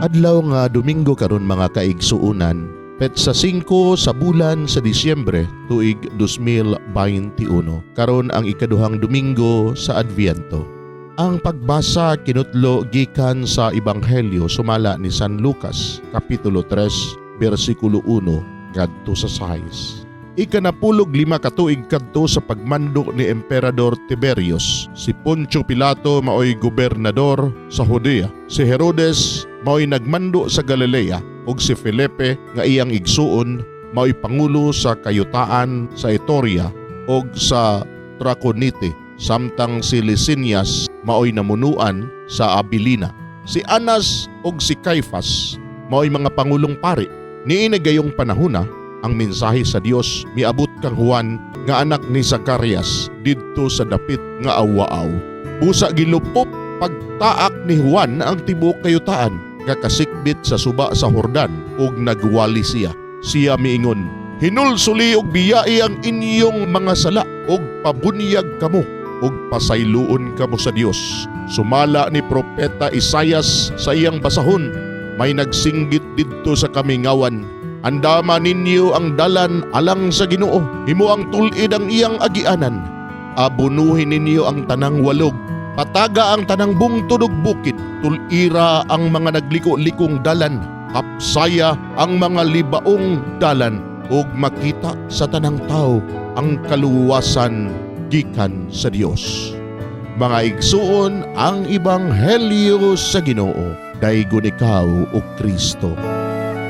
Adlaw nga Domingo karon, mga kaigsuonan, petsa 5 sa bulan sa Disyembre, tuig 2021. Karon ang ikaduhang Domingo sa Adviento. Ang pagbasa kinutlo gikan sa Ebanghelyo sumala ni San Lucas, Kapitulo 3, bersikulo 1 ngadto sa 6. Ikanapulog lima ka tuig kadto sa pagmando ni Emperador Tiberius, si Poncio Pilato maoy gobernador sa Judea. Si Herodes maoy nagmando sa Galilea ug si Felipe nga iyang igsuon maoy pangulo sa kayutaan sa Iturea ug sa Traconite, samtang si Licinias maoy namunuan sa Abilina. Si Anas ug si Caifas maoy mga pangulong pari. Niini gayong panahona, ang mensahe sa Dios miabot kang Juan nga anak ni Zacarias didto sa dapit nga awa-aw. Busa gilupop pagtaak ni Juan ang tibuok kayutaan nga kasikbit sa suba sa Jordan ug nagwali siya. Siya miingon, "Hinulsuli og biyai ang inyong mga sala ug pabunyag kamo ug pasayloon kamo sa Dios. Sumala ni Propeta Isayas sa iyang basahon, may nagsinggit didto sa kamingawan, 'Andama ninyo ang dalan alang sa Ginoo, himuang tul-id ang iyang agianan. Abunuhin ninyo ang tanang walog, pataga ang tanang bungtod ug bukid, tul-ira ang mga nagliko-likong dalan, hapsaya ang mga libaong dalan, ug makita sa tanang tao ang kaluwasan gikan sa Dios.'" Mga igsuon, ang Ebanghelyo sa Ginoo. Daygon ikaw, o Kristo.